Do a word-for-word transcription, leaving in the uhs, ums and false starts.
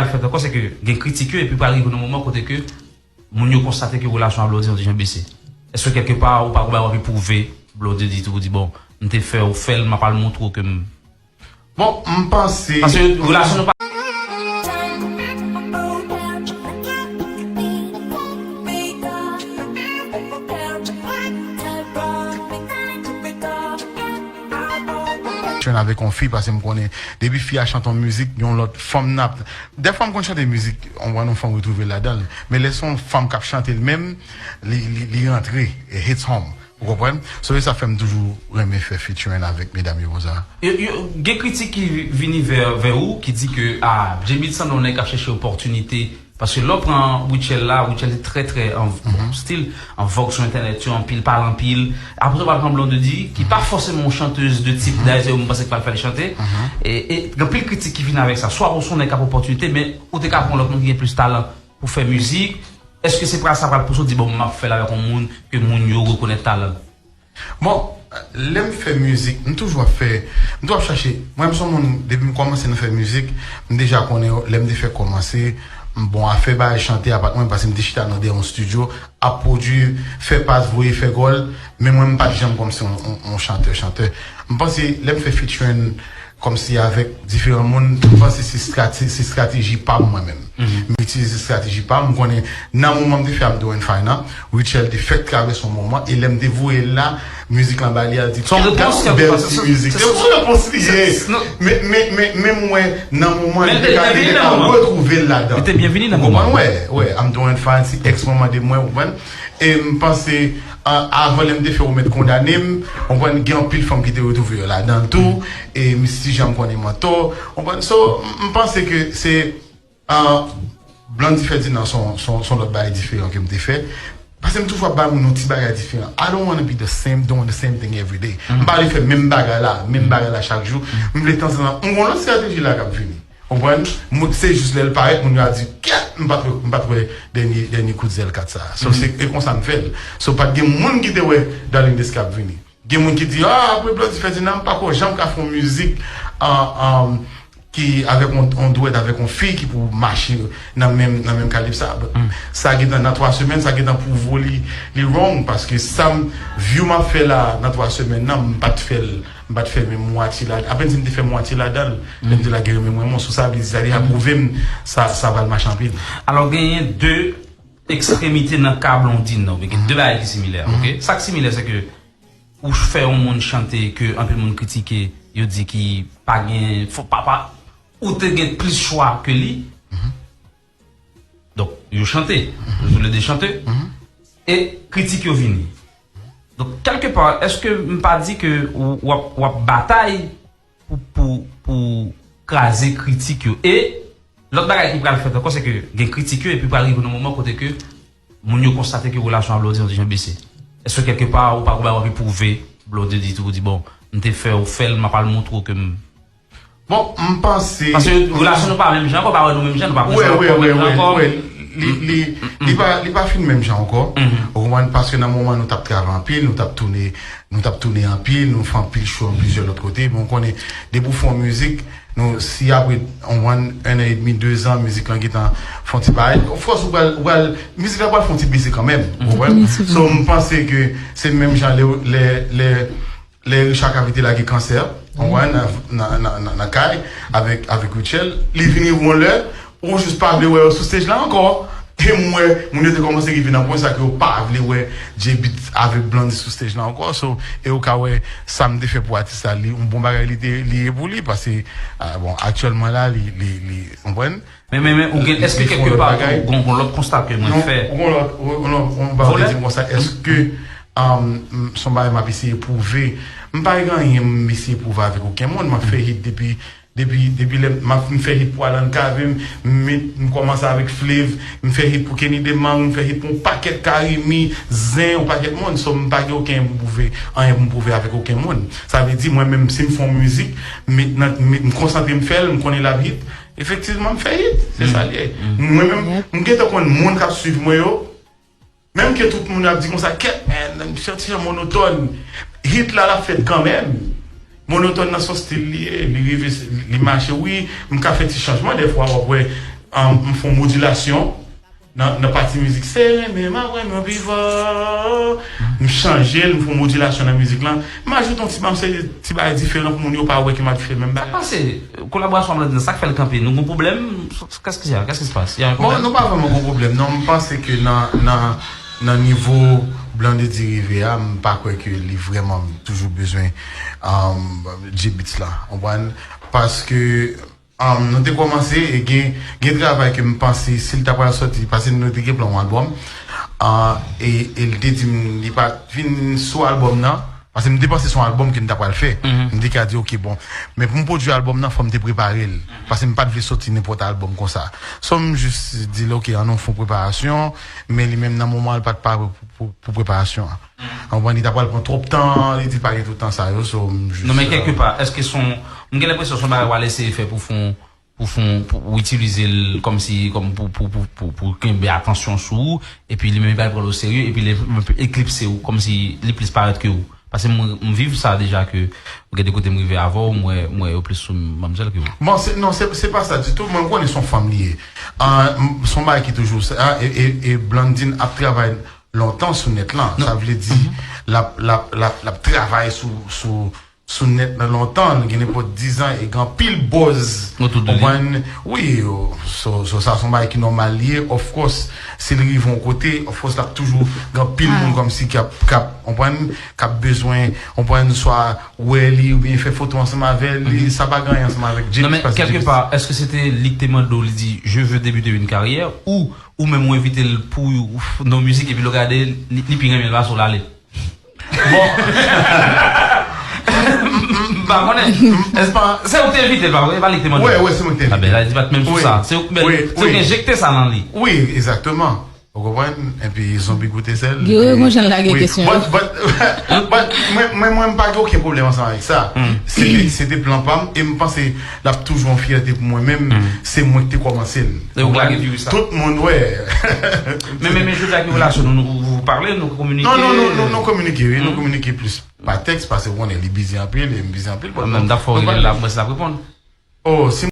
Al fèt ankò, se ke gen kritik yo, epi pral rive nan moman kote ke moun yo konstate ke relasyon a Blondedy yon ti jan bese. Èske kèlke pa ou pa gon bagay w ap epwouve Blondedy tou, ou di, bon, m te fè w fè l, m ap al montre w ke m... Bon, m panse... Paske relasyon nou pa... Jwenn avèk yon fi, paske m konnen depi fi a chante yon mizik, yon lòt fanm nan ap... Dèfwa m konn chante mizik, yon fanm retwouve l ladan l. Men lè se yon fanm k ap chante l menm, li, li, li rantre, it hits home. Ou konprann? So, e sa fè m toujou renmen fè featuring avèk medam yo konsa. Yo, yo, gen kritik ki vini vè, vè ou, ki di ke, ah, J-Beatz sanble yon nèg k ap chèche opòtinite. Paske lè w pran Rutshelle la, Rutshelle te trè, trè an, bon, still an vòg sou entènèt yo, anpil, pale anpil. Apre sa, w pral pran Blondedy, ki pa fòseman yon chantèz de tip, dayè se yo m panse ki pral fè l chante. E, e gen anpil kritik ki vini avèk sa. Swa ou se yon nèg k ap opòtinite, men ou te ka pran yon lòt moun ki gen plis talan pou fè mizik. Èske se pral sa pral pouse w di, bon, m ap fè l avèk yon moun ke moun yo rekonèt talan l? Bon, lè m fè mizik, m toujou ap fè, m toujou ap chache. Mwen, m se yon moun, depi m kòmanse nan fè mizik, m deja konnen lè m te fèk kòmanse, m bon afè bagay chante a pa t mwen, paske m te chita nan dèyè yon estidyo, ap pwodui, fè pas, voye, fè gòl, men mwen, m pa t janm kòmsi yon, yon, yon chantè, chantè. M panse, lè m fè featuring, kòmsi avèk diferan moun, m panse se estrate-, se estrateji pa m mwen menm. M itilize estrateji pa m, m konnen nan moman m te fè I'm Doing Fine an, Rutshelle te fèk travèse yon moman, e lè m te voye l la, mizik lan ba li, al di, kèt gad yon bèl ti mizik. Se yon repons li ye. Men, men, men, men m wè nan moman li te ka, li te ka retwouve l ladan. Ou konprann? Wè, wè, I'm Doing Fine, se ex mwen mande mwen, ou konprann? E m panse, a, avan lè m te fè Ou Mèt Kondane m, ou konprann, gen anpil fanm ki te retwouve yo ladan l tou, e m, si jan m konnen m antò, ou konprann, so, m, m panse ke se, a, Blondy Ferdinand se yon, se yon, se yon lòt bagay diferan ke m te fè, paske m toujou ap bay moun yon ti bagay diferan. I don't wanna be the same, doing the same thing every day. M pa vle fè menm bagay la, menm bagay la chak jou. M vle tanzantan, m gon lòt estrateji la k ap vini. Konprann? Moun, se jis lè l parèt, moun yo a di, kèt, m pa t wè, m pa t wè dènye, dènye kout zèl kat sa a. So, se, e konsa m fè l. So, pa t gen moun ki te wè Darling Desca ap vini. Gen moun ki di, ah, apre Blondy Ferdinand, m pa kwè w janm ka fè yon mizik, ah, ah, ki avèk yon, yon dwèt avèk yon fi ki pou mache nan menm, nan menm kalib sa. Sa gentan nan twa semèn, sa gentan pwouve w li, li wrong, paske sa m, view m ap fè la nan twa semèn nan, m pa t fè l M pa t fè menm mwatye ladan. Apèn si m te fè mwatye ladan l, lè m te lage Renmen Mwen Mwen, so sa vle di sa deja pwouve m sa, sa pral mache anpil. Alò, genyen de ekstremite nan ka Blondedy nan, gen de bagay ki similè, oke? Sa k similè, se ke ou fè yon moun chante ke anpil moun kritike, yo di ki pa gen, fò, pa, pa, ou te gen plis chwa ke li. Donk, yo chante, yo toulede chante, e kritik yo vini. Donk, kèlkepa, èske m pa di ke w, w ap, w ap batay pou, pou, pou kraze kritik yo? E lòt bagay ki pral fèt ankò, se ke gen kritik yo, epi pral rive nan moman kote ke moun yo konstate ke relasyon a Blondedy yon ti jan bese. Èske kèlkepa, ou pa gon bagay w ap epwouve Blondedy tou, ou di, bon, m te fè w fè l, m ap al montre w ke m, Bon, m panse. Paske relasyon nou pa menm jan ankò, pa wè nou menm jan, nou pa prezante kò menm jan ankò. Wi, wi, wi. Li, li, li pa, li pa fin menm jan ankò. Ou konprann? Paske nan moman nou t ap travay anpil, nou t ap tounen, nou t ap tounen anpil, nou fè anpil show nan plizyè lòt kote. Bon, ou konnen, depi w fè yon mizik, nou, si apre, ou konprann, en an edmi, dezan, mizik lan gentan fè yon ti bagay, of course, ou pral, ou pral, mizik la pral fè yon ti bese kanmenm. Ou konprann? So, m panse ke se menm jan lè, lè, lè, Lè Richard Cavité lage Kansè, ou konprann, nan, nan, nan, nan, nan kay, avèk, avèk Rutshelle, li vin rive yon lè, ou jis pa vle wè yo sou stage la ankò. E m wè, moun yo te kòmanse rive nan pwen sa ke yo pa vle wè J-Beatz avèk Blondy sou stage la ankò. So, e ou ka wè, sa m te fè pou atis la, li, yon bon bagay li te, li ye pou li, paske, ah, bon, aktyèlman la, li, li, li, ou konprann? Men, men, men, ou gen, èske kèlke pa tou, gon, gon lòt konsta ke mwen fè? Non, gon lòt, gon, gon, gon, pa vle di m konsa, èske, um, m, se yon bagay m ap eseye pwouve? M pa gen anyen m eseye pwouve avèk okenn moun. M ap fè hit depi, depi, depi lè m ap, m fè hit pou Alan Cavé, m, m, m kòmanse avèk Flave, m fè hit pou Kenny Demang, m fè hit pou yon pakèt Carimi, Zen, yon pakèt moun. So, m pa gen okenn pou pwouve, anyen pou m pwouve avèk okenn moun. Sa vle di, mwen menm, si m fè yon mizik, m, nan, m, m konsantre m fè l, m konnen l ap hit, Efektivman, m fè hit. Se sa l ye. Mwen menm, m gentan konn moun k ap swiv mwen yo. Menm ke tout moun ap di konsa, kèt, men, misye yon ti jan monotòn. Hit la, l ap fèt kanmenm. Monotòn nan se yon stil li ye. Li rive, li mache, wi. M ka fè ti chanjman dèfwa, w ap wè. um, m fè yon modilasyon nan, nan pati mizik. Se renmen m ap renmen pi fò. M chanje l, m fè yon modilasyon nan mizik lan. M ajoute yon ti, yon seri de ti bagay diferan pou moun yo pa wè ke m ap fè menm bagay. Sa k pase? Kolaborasyon an Blandine, sa k fè l kanpe? Nou gen pwoblèm? Qu'est-ce qu'il y a? Qu'est-ce qui se passe? Il y a un problème? Bon, nou pa vrèman gen pwoblèm, non. M panse ke nan, nan, nan nivo Blandedy rive a, m pa kwè ke li vrèman toujou bezwen, um, J-Beatz la. Ou konprann? Paske, um, nou te kòmanse e gen, gen travay ke m panse si l ta pral sòti, paske nou te gen plan yon albòm, uh, e, e l te di m li pa t vin sou albòm nan, paske m te panse se yon albòm ke n ta pral fè. M te ka di, "Ok, bon." Men pou m pwodui albòm nan, fò m te prepare l. Paske m pa t vle sòti nenpòt albòm konsa. So, m jis di l, "Ok, ann nou fè yon preparasyon." Men li menm, nan moman, l pa t pare pou, pou, pou preparasyon an. Ou konprann, li ta pral pran twòp tan, li di pa gen tout tan sa yo, so, m jis, Non, men kèlke pa, èske se yon, m gen lenpresyon se yon bagay w al eseye fè pou fè yon, pou fè yon, pou, ou itilize l kòmsi, kòm pou, pou, pou, pou, pou kenbe atansyon sou ou, epi li menm li pa pran l oserye, epi li eklipse ou, kòmsi li plis parèt ke ou. Paske m, m viv sa deja ke, gen de kote m rive avè w, m wè, m wè yo plis sou manmzèl ke ou. Bon, se, non, se, se pa sa ditou, mwen konnen se yon fanm li ye. Ah, m, se yon bagay ki toujou, ah, e, e, e Blandine ap travay lontan sou nèt lan. Sa vle di, l ap, l ap, l ap, l ap travay sou, sou, sou nèt lan lontan, gen nenpòt diz an, e gen anpil buzz. Otou de li. Konprann? Wi, yo. So, so, sa se yon bagay ki nòmal li ye. Of course, si l rive yon kote, of course, l ap toujou gen anpil moun kòmsi k ap, k ap, konprann, k ap bezwen, konprann, swa wè li oubyen fè foto ansanm avè li, sa pa gen anyen ansanm avèk J-Beatz. Non, men kèlke pa, èske se te li k te mande w, li di, "Je veux débuter une carrière", ou, ou menm ou envite l pou w, nan mizik, epi lè w gade, li, li pi renmen l pase w l ale? Bon. M pa konnen. Se ou ki te envite l, pa vre? E pa li ki te mande w? Wi, wi, se mwen ki te envite l. Ah ben, la, li pa t menm sou sa. Se ou, ben, se ou ki enjekte sa nan li. Wi, egzakteman. Ou konprann? Epi zonbi goute sèl. Yo, epi, gon jan l lage kesyon yo. But, but, but, mwen, mwen, mwen, m pa gen okenn pwoblèm ansanm avèk sa. Se te, se te plan pa m, e m panse l ap toujou yon fyète pou mwen menm. Se mwen ki te kòmanse l. E ou k lage viris la. Tout moun wè. Men, men, men, jodi a, ki relasyon nou, nou, vous parlez, nou kominike? Non, non, non, nou, nou kominike, wi, nou kominike plis pa tèks, paske ou konnen li bizi anpil, e m bizi anpil, but nou, nou pa. Mwen, m t ap fè w rele l la, mwen, se l ap reponn. Oh, si